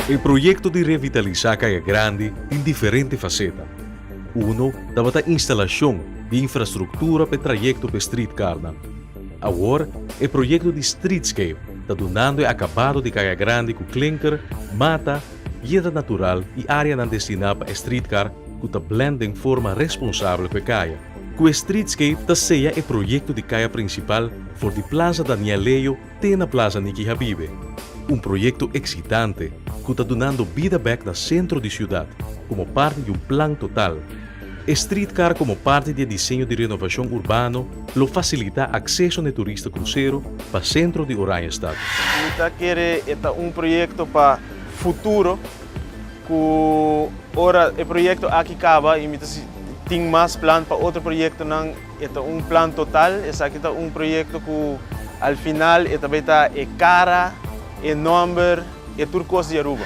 E proyecto di revitalisa Caya Grandi tin diferente faceta. Uno tabata instalacion di infrastructura p'e trayecto p'e streetcarnan. Awor e proyecto di Streetscape ta dunando e acabado di Caya Grandi cu klinker, mata, piedra natural y areanan destina pa e streetcar cu ta blend den forma responsabel cu e caya. Cu e Streetscape ta seya e proyecto di caya principal for di Plaza Daniel Leo te na Plaza Nicky Habibe. Un proyecto excitante cu ta dunando bida bek na centro di ciudad como parti di un plan total. E streetcar como parti di e diseño di renovacion urbano lo facilita acceso n'e turista crucero pa centro di Oranjestad. Mi ta kere e ta un proyecto pa futuro cu ora e proyecto aki caba y mi ta tin mas plan pa otro proyectonan e ta un plan total. Esaki ta un proyecto cu al final e ta bay ta e cara, e nomber, e tur cos di Aruba.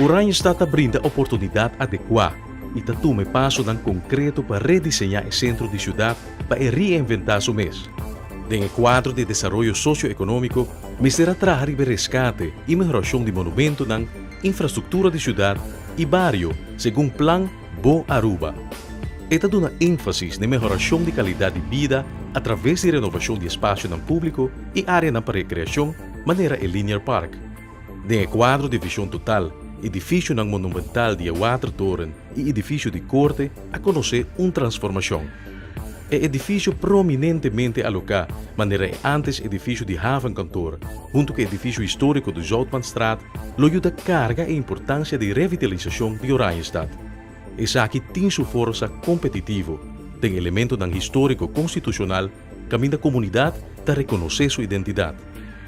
Oranjestad ta brinda oportunidad adecua y ta tuma e pasonan concreto pa rediseña e centro di ciudad pa e reinventa su mes. Den e cuadro di desaroyo socio-economico mester a traha riba e rescate y mehoracion di monumentonan, infrastructura di ciudad y bario segun plan Bo Aruba. E ta duna énfasis n'e mehorashon di kalidat di bida a traves di renovashon di espasionan públiko i áreanan pa rekreashon manera e Linear Park. Den e kuadro di vishon total, edifisionan monumental di e Watertoren i edifisio di Korte a konosé un transformashon. E edifisio prominentemente aloká manera e ántes edifisio di Havenkantoor huntu ku e edifisio históriko di Zoutmanstraat lo yuda karga e importansia di revitalisashon di Oranjestad. Esaki tin su forsa kompetitivo den elementonan históriko konstitushonal kaminda komunidat ta rekonosé su identidat.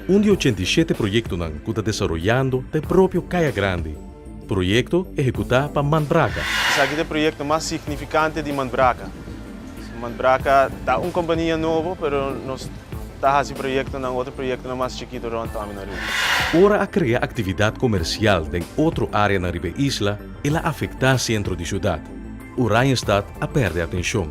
Un di 87 proyektonan ku ta desaroyando ta e propio Kaya Grandi, proyekto ehekutá pa Manbraka. Esaki ta e proyekto mas signifikante di Manbraka. Manbraka ta un kompania nobo, pero nos ta hasi proyektonan, otro proyektonan mas chikito rònt tambe na Aruba. Ora a krea aktividat komersial den otro áreanan riba e isla, el a afektá sentro di siudat. Oranjestad a pèrdè atenshon.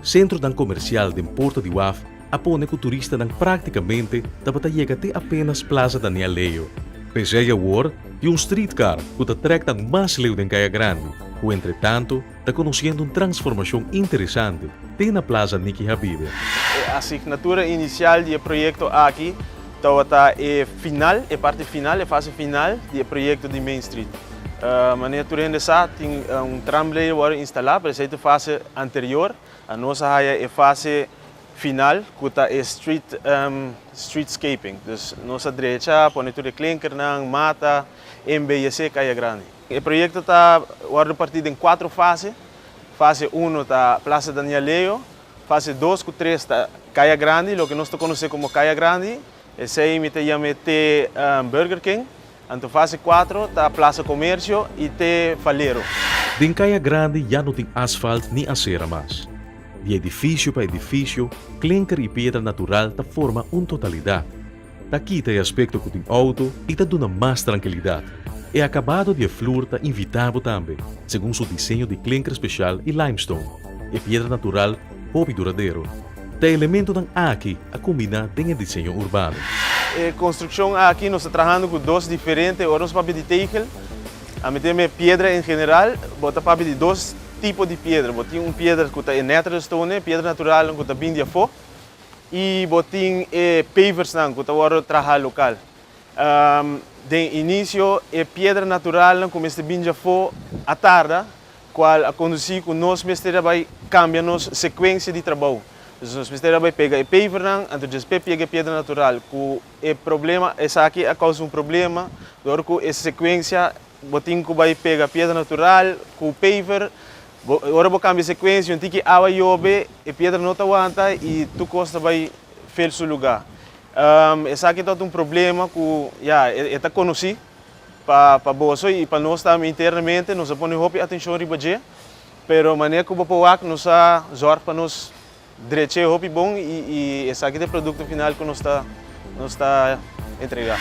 Sentronan komersial den Porta di Waf a pone ku turistanan práktikamente tabata yega te apénas Plaza Daniel Leo. P'esei awor tin un streetcar ku ta trèk nan mas leu den Kaya Grandi, ku entretantu ta konosiendo un transformashon interesante te na Plaza Nicky Habibe. E asignatura inisial di e proyekto aki tabata e final, e parti final, e fase final di e proyekto di Main Street. Manera tur hende sa, tin un tramlijn wòrdu instalá, pero esei ta e fase anterior. Nos a haya e fase final cu ta e street streetscaping. Dus nos a drecha, pone tur e klinkernan, mata, embeyece Caya Grandi. E proyecto ta wordo parti den cuatro fase. Fase uno ta Plaza Daniel Leo, fase dos cu tres ta Caya Grandi, loke nos ta conoce como Caya Grandi, esey mi ta yam'e te Burger King. Anto fase cuatro ta Plaza Comercio y te Valero. Den Caya Grandi ya no tin asfalt ni acera mas. Di edificio pa edificio, klinker y piedra natural ta forma un totalidad. Ta kita e aspecto cu tin auto y ta duna mas trankilidad. E acabado di e flur ta invita bo tambe, segun su diseño di klinker special y limestone, e piedra natural hopi duradero. Ta e elementonan aki a combina den e diseño urbano. E construccion aki nos ta trahando cu dos diferente, ora nos papia di tegel, a mete me piedra en general, bo ta papia di dos tipo di piedra. Bo tin un piedra cu ta e natural stone, piedra naturalnan cu ta bin di afo, y bo tin e paversnan cu ta wordo traha local. Den inicio e piedra naturalnan cu mester bin di afo a tarda, cual a conduci cu nos mester a bay cambia nos secuencia di trabou. Dus nos mester a bay pega e pavernan, anto despues pega e piedra natural. Cu e problema, esaki a causa un problema door cu e secuencia bo tin cu bay pega piedra natural cu paver, bo ora bo cambia e secuencia un tiki awa yobe e piedra no ta wanta y tur cos ta bay fel su lugar. Esaki ta un problema cu ya e ta conoci. Pa pa boso y pa nos tambe internamente nos a pone hopi atencion riba dje, pero manera cu bo por wak nos a zorg pa nos dreche hopi bon y y esaki ta e producto final cu nos ta nos ta entrega.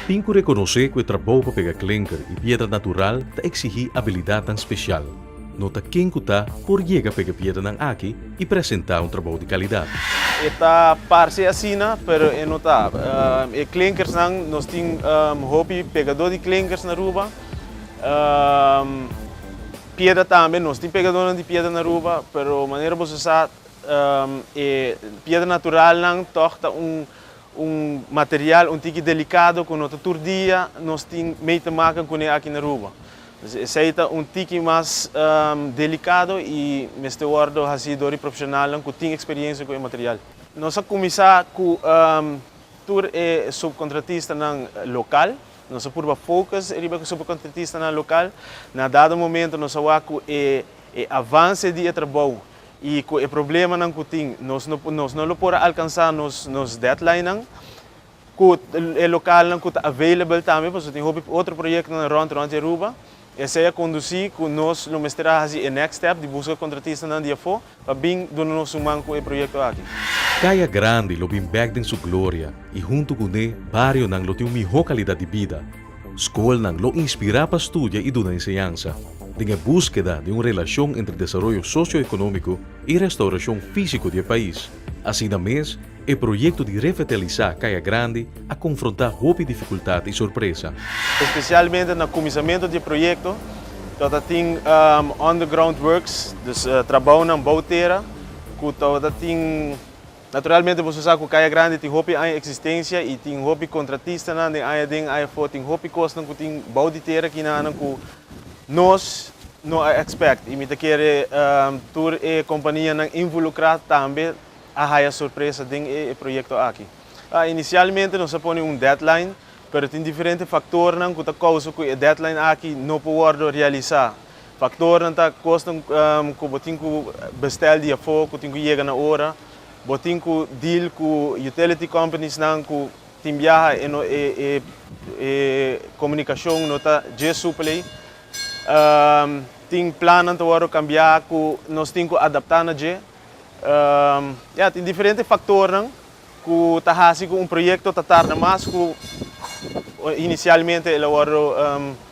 Tin cu reconoce cu e trabou pa pega klinker y piedra natural ta exigi abilidadnan special. No ta ken ku ta por yega pega piedranan aki i presentá un trabou di kalidat. E ta parse asina, pero e no ta. E klinkersnan, nos tin hopi pegadó di klinkers na Aruba. Piedra tambe, nos tin pegadónan di piedra na Aruba, pero manera boso sa, e piedra naturalnan tòg ta un un material un tiki delikado ku no ta tur dia nos tin mei te maken kuné aki na Aruba. Esei ta un tiki mas delikado i mester wòrdu hasí dor di profeshonalnan ku tin eksperiencia ku e material. Nos a kuminsá ku tur e subkontratistanan lokal. Nos a purba focus riba e subkontratistanan lokal. Na dado momento nos a wak ku e avanse di e trabou i ku e problemanan ku tin nos no lo por a alkansá nos deadlinenan. Ku e lokalnan ku ta available tambe pasobra tin hopi otro proyektonan rònt rònt di Aruba. Esei a kondusí ku nos lo mester a hasi e next step di buska kontratistanan di afó pa bin duna nos un man ku e proyekto aki. Kaya Grandi lo bin bèk den su gloria i huntu kuné barionan lo tin un mihó kalidat di bida. Skolnan lo inspirá pa studia i duna enseñansa. Den e búskeda di un relashon entre desaroyo sosioekonómiko i restaurashon físiko di e pais. Asina mes, E proyekto di revitalisá Kaya Grandi a konfrontá hopi difikultat i sorpresa. Espesialmente na kuminsamentu di e proyekto tabata tin underground works, dus trabounan bou tera ku tabata tin, naturalmente boso sa ku Kaya Grandi tin hopi aña eksistensia i tin hopi kontratistanan den aña den aña afó, tin hopi kosnan ku tin bou di tera kinanan ku nos no a expect i mi ta kere tur e kompanianan involukrá tambe a haya sorpresa den e proyecto aki. Inicialmente nos a pone un deadline, pero tin diferente factornan cu ta causa cu e deadline aki no por wordo realisa. Factornan ta cosnan cu bo tin cu bestel di afo, cu tin cu yega na ora, bo tin cu deal cu utility companiesnan cu tin biaha e no e e comunicacion no ta dje supel ey. Tin plannan ta wordo cambia cu nos tin cu adapta na dje. Ya, tin diferente factornan cu ta haci cu un proyecto ta tarda mas cu inicialmente el a wordo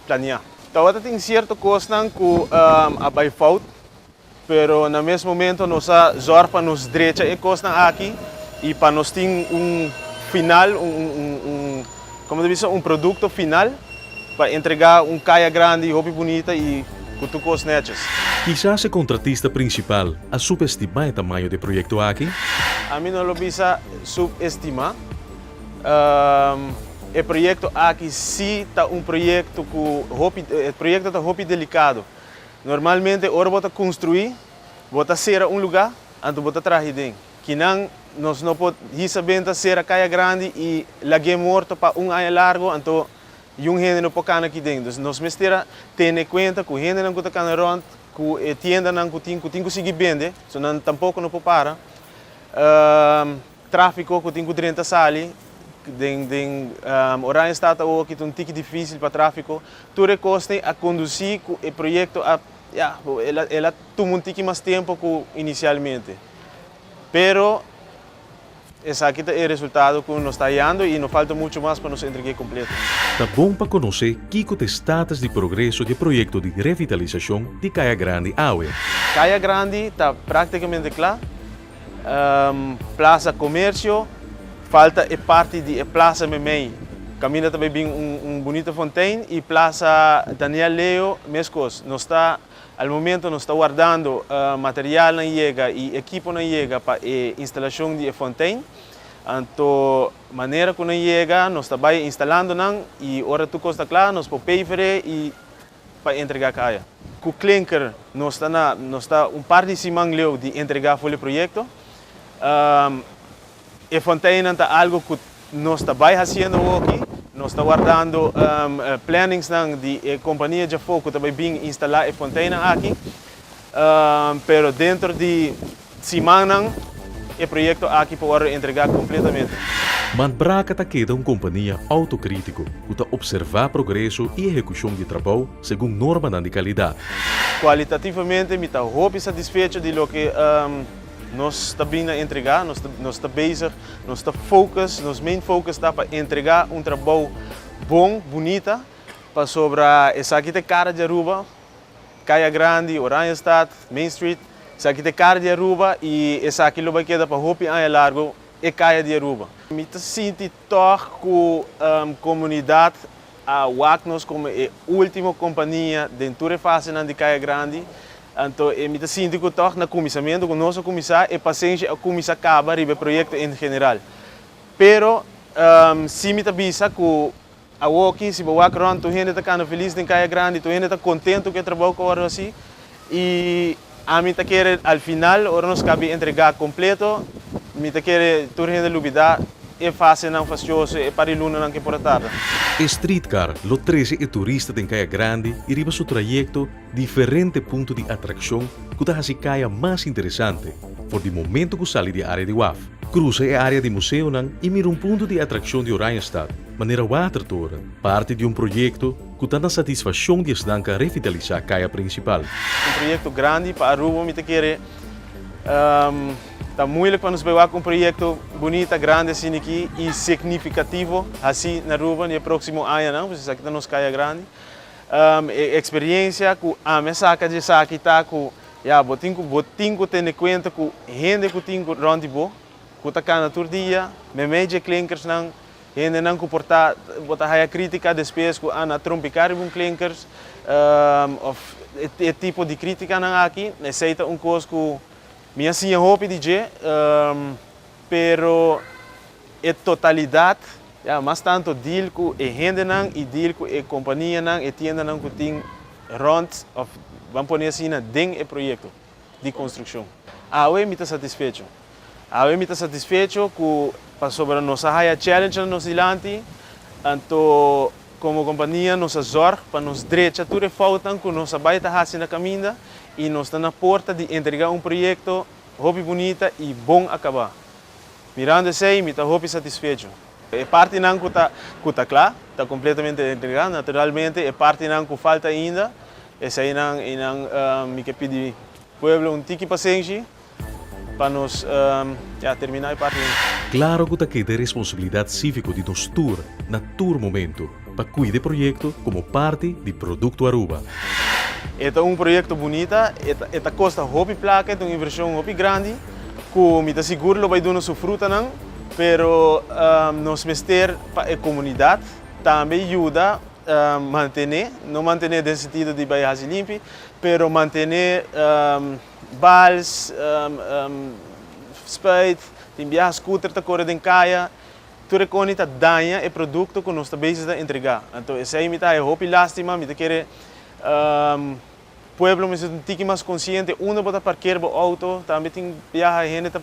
planea. Tawata tin cierto cosnan cu a bay fout, pero na mes momento nos a zorg pa nos drecha e cosnan aki y pa nos tin un final, un, como ta bisa, un producto final. Pa entregá un kaya grandi hopi bunita i ku tur kos nètjes. Kisas e kontratista prinsipal a subestimá e tamaño di e proyekto aki? Ami no lo bisa subestimá. E proyekto aki sí ta un proyekto ku hopi, e proyekto ta hopi delikado. Normalmente ora bo ta konstruí, bo ta sera un lugá, anto bo ta traha aden. Kinan nos no por hisa benta sera kaya grandi i lag'é morto pa un aña largo, anto yun hende no por kana aki den. Dus nos mester a tene kuenta ku hendenan ku ta kana rònt, ku e tiendanan ku tin ku tin ku sigui bende, so nan tampoko no por para. Tráfiko ku tin ku drenta sali den den Oranjestad awoki ta un tiki difísil pa tráfiko. Tur e kosnan a kondusí ku e proyekto a, ya, el a tuma un tiki mas tempu ku inisialmente. Pero esaki ta e resultado ku nos ta hayando i no falta muchu mas pa nos entreg'é kompleto. Ta bon pa konosé kiko ta e status di progreso di e proyekto di revitalisashon di Kaya Grandi awe. Kaya Grandi ta praktikamente kla. Plaza Komersio, falta e parti di e plaza meimei kaminda ta bai bin un bunita fontein i Plaza Daniel Leo meskos. Nos ta. Al momento nos ta wardando materialnan yega y ekiponan yega pa e instalacion di e fontein. Anto manera cu nan yega nos ta bay instalando nan y ora tur cos ta cla nos por pavere y pa entrega caya. Cu klinker nos ta na nos ta un par di siman leu di entrega full e proyecto. E fonteinnan ta algo cu nos ta bay haciendo awoki. Nos ta wardando planningsnan di e compania djafo cu ta bay bin instala e fonteinnan aki. Pero dentro di simannan e proyecto aki por wordo entrega completamente. Mantbraca ta keda un compania autocritico cu ta observa progreso y ehecucion di trabou segun normanan di calidad. Cualitativamente mi ta hopi satisfecho di loke Nos ta bin na entregá, nos ta nos ta bezig, nos ta focus, nos main focus ta pa entregá un trabou bon, bunita, pasobra esaki ta e kara di Aruba. Caya Grandi, Oranjestad, Main Street. Esaki ta e cara di Aruba y esaki lo bay keda pa hopi aña largo e caya di Aruba. Mi ta sinti toch cu comunidad a wak nos como e ultimo compania den tur e fasenan di Caya Grandi. Anto e mi ta sinti cu toch na cuminsamento cu nos a cuminsa e pasenshi a cuminsa caba riba e proyecto en general. Pero si mi ta bisa cu awoki si bo wak rond tur hende ta cana feliz den Caya Grandi, tur hende ta contento cu e trabou cu a wordo haci y ami ta kere al final ora nos cabi entrega completo mi ta kere tur hende lubida e fasenan fastioso, e par di lunanan cu e por a tarda. E streetcar lo trece e turista den Caya Grandi y riba su trayecto diferente punto di atraccion cu ta haci caya mas interesante for di momento cu sali di area di waf. Cruza e area di museonan y mira un punto di atraccion di Oranjestad, manera Watertoren, parti di un proyecto cu ta na satisfaccion di esnan cu a revitalisa caya principal. Un proyecto grandi pa Aruba mi ta kere ta moeilijk pa nos bay wak un proyecto bunita, grandi asina aki y significativo haci na Aruba den e proximo añanan, pasobra esaki ta nos caya grandi. E experiencia cu ami a saca di esaki ta cu ya bo tin cu bo tin cu tene cuenta cu hende cu tin cu rond di bo cu ta cana tur dia memey dje klinkersnan, hendenan cu por ta bo ta haya critica despues cu a na trompica riba un klinkers of e tipo di criticanan aki, esey ta un cos cu mi a siña hopi di dje pero e totalidad, ya, mas tanto deal cu e hendenan y deal cu e companianan, e tiendanan cu tin rond of ban pone asina den e proyecto di construccion. Awe mi ta satisfecho. Awe mi ta satisfecho cu pasobra nos a haya challenge na nos dilanti, anto como compania nos a zorg pa nos drecha tur e foutnan cu nos a bay ta haci na caminda y nos ta na porta di entrega un proyecto hopi bunita y bon acaba. Mirando esei mi ta hopi satisfecho. E partinan ku ta ku ta kla ta kompletamente entregá. Naturalmente e partinan ku falta ainda, eseinan einan mi ke pidi pueblo un tiki pasenshi pa nos ya terminá e partinan. Klaro ku ta keda e responsabilidat síviko di nos tur na tur momento pa kuida e proyekto komo parti di Produkto Aruba. E ta un proyekto bunita, e ta kosta hopi plaka, e ta un invershon hopi grandi. Cu mi ta sigur lo bay duna su frutanan, pero nos mester pa e comunidad tambe yuda mantene, no mantene den sentido di bay haci limpi, pero mantene bals, spuit, tin biaha scooter ta core den caya, tur e coni ta daña e producto cu nos ta bezig ta entrega. Anto esey mi ta haya hopi lastima, mi ta kere Pueblo mester ta un tiki mas konsiente unda bo ta parker bo outo, tambe tin biaha hende ta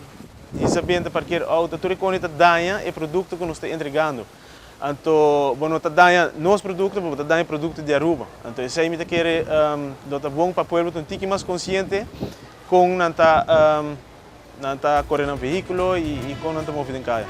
hisa benta parker outo, tur e koni ta daña e produkto ku nos ta entregando. Anto bo no ta daña nos produkto, bo ta daña produkto di Aruba. Anto esei mi ta kere lo ta bon pa pueblo ta un tiki mas konsiente kon nan ta nan ta kore nan vehíkulo i kon nan ta move den kaya.